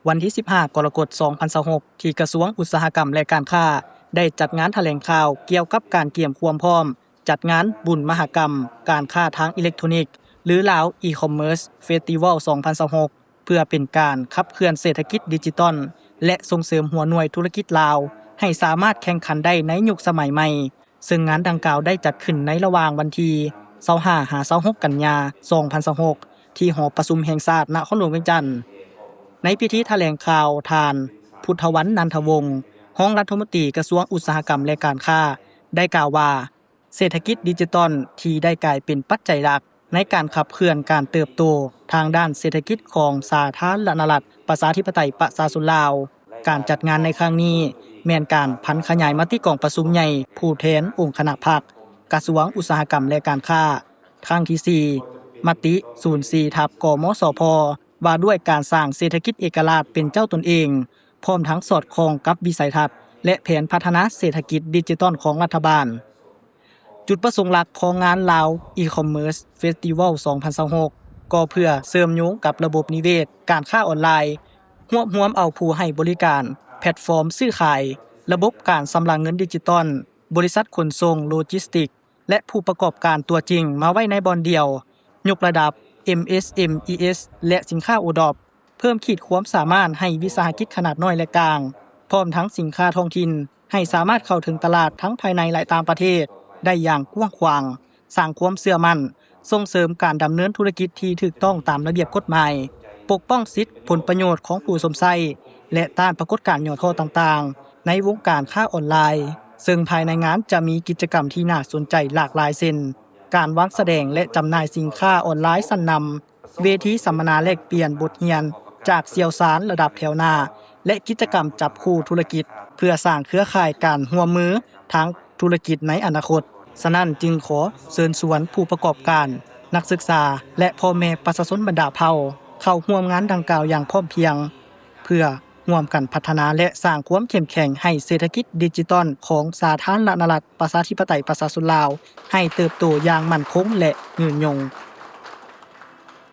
ວັນທີສິບຫ້າ ກໍລະກົດ ສອງພັນຊາວຫົກ ທີ່ກະຊວງອຸດສາຫະກຳ ແລະ ການຄ້າ ໄດ້ຈັດງານຖະແຫຼງຂ່າວກ່ຽວກັບການກຽມຄວາມພ້ອມຈັດງານບຸນມະຫະກຳການຄ້າທາງອີເລັກໂທຣນິກ ຫຼື Lao E-commerce Festival ສອງພັນຊາວຫົກ ເພື່ອເປັນການຂັບເຄື່ອນເສດຖະກິດດິຈິຕອນ ແລະ ສົ່ງເສີມຫົວໜ່ວຍທຸລະກິດລາວໃຫ້ສາມາດແຂ່ງຂັນໄດ້ໃນຍຸກສະໄໝໃໝ່. ເຊິ່ງງານດັ່ງກ່າວໄດ້ຈັດຂຶ້ນໃນລະຫວ່າງວັນທີຊາວຫ້າ ຫາ ຊາວຫົກ ກັນຍາ ສອງພັນຊາວຫົກ ທີ່ຫໍປະຊຸມແຫ່ງຊາດນະຄອນຫຼວງວຽງຈັນ. ໃນພິທີຖະແຫຼງຂ່າວ, ທ່ານ ພຸດທະວັນ ນັນທະວົງ ຮອງລັດຖະມົນຕີກະຊວງອຸດສາຫະກຳ ແລະ ການຄ້າ ໄດ້ກ່າວວ່າ ເສດຖະກິດດິຈິຕອນທີ່ໄດ້ກາຍເປັນປັດໄຈຫຼັກໃນການຂັບເຄື່ອນການເຕີບໂຕທາງດ້ານເສດຖະກິດຂອງສາທາລະນະລັດ ປະຊາທິປະໄຕ ປະຊາຊົນລາວ. ການຈັດງານໃນຄັ້ງນີ້ແມ່ນການຜັນຂະຫຍາຍມະຕິກອງປະຊຸມໃຫຍ່ຜູ້ແທນອົງຄະນະພັກ ກະຊວງອຸດສາຫະກຳ ແລະ ການຄ້າ ຄັ້ງທີສີ່ ມະຕິ ສູນສີ່ ທັບ ກມສພ ວ່າດ້ວຍການສ້າງເສດຖະກິດເອກະລາດເປັນເຈົ້າຕົນເອງ, ພ້ອມທັງສອດຄ່ອງກັບວິໄສທັດ ແລະ ແຜນພັດທະນາເສດຖະກິດດິຈິຕອນຂອງລັດຖະບານ. ຈຸດປະສົງຫຼັກຂອງງານ Lao E-commerce Festival ສອງພັນຊາວຫົກ ກໍເພື່ອເຊື່ອມໂຍງກັບລະບົບນິເວດການຄ້າອອນລາຍ, ຮວບຮວມເອົາຜູ້ໃຫ້ບໍລິການ, ແພລດຟອມຊື້ຂາຍ, ລະບົບການຊຳລະເງິນດິຈິຕອນ, ບໍລິສັດຂົນສົ່ງໂລຈິສຕິກ ແລະ ຜູ້ປະກອບການຕົວຈິງມາໄວ້ໃນບ່ອນດຽວ, ຍົກລະດັບ MSMEs ແລະ ສິນຄ້າ ODOP, ເພີ່ມຂີດຄວາມສາມາດໃຫ້ວິສາຫະກິດຂະໜາດນ້ອຍ ແລະ ກາງ, ພ້ອມທັງສິນຄ້າທ້ອງຖິ່ນ ໃຫ້ສາມາດເຂົ້າເຖິງຕະຫຼາດທັງພາຍໃນ ແລະ ຕ່າງປະເທດໄດ້ຢ່າງກວ້າງຂວາງ, ສ້າງຄວາມເຊື່ອໝັ້ນ, ສົ່ງເສີມການດຳເນີນທຸລະກິດທີ່ຖືກຕ້ອງຕາມລະບຽບກົດໝາຍ, ປົກປ້ອງສິດຜົນປະໂຫຍດຂອງຜູ້ຊົມໃຊ້ ແລະ ຕ້ານປາກົດການຫຍໍ້ທໍ້ຕ່າງໆ ໃນວົງການຄ້າອອນລາຍ, ເຊິ່ງພາຍໃນງານຈະມີກິດຈະກຳທີ່ໜ້າສົນໃຈຫຼາກຫຼາຍ ເຊັ່ນ ການວາງສະແດງ ແລະ ຈຳໜ່າຍສິນຄ້າອອນລາຍຊັ້ນນຳ, ເວທີສຳມະນາແລກປ່ຽນບົດຮຽນຈາກຊ່ຽວຊານລະດັບແຖວໜ້າ ແລະ ກິດຈະກຳຈັບຄູ່ທຸລະກິດ ເພື່ອສ້າງເຄືອຂ່າຍການຮ່ວມມືທາງທຸລະກິດໃນອະນາຄົດ. ສະນັ້ນຈຶ່ງຂໍເຊີນຊວນຜູ້ປະກອບການ, ນັກສຶກສາ ແລະ ພໍ່ແມ່ປະຊາຊົນບັນດາເຜົ່າ ເຂົ້າຮ່ວມງານດັ່ງກ່າວຢ່າງພ້ອມພຽງ ເພື່ອຮ່ວມກັນພັດທະນາ ແລະ ສ້າງຄວາມເຂັ້ມແຂງໃຫ້ເສດຖະກິດດິຈິຕອນຂອງສາທາລະນະລັດ ປະຊາທິປະໄຕ ປະຊາຊົນລາວ ໃຫ້ເຕີບໂຕຢ່າງໝັ້ນຄົງ ແລະ ຍືນຍົງ.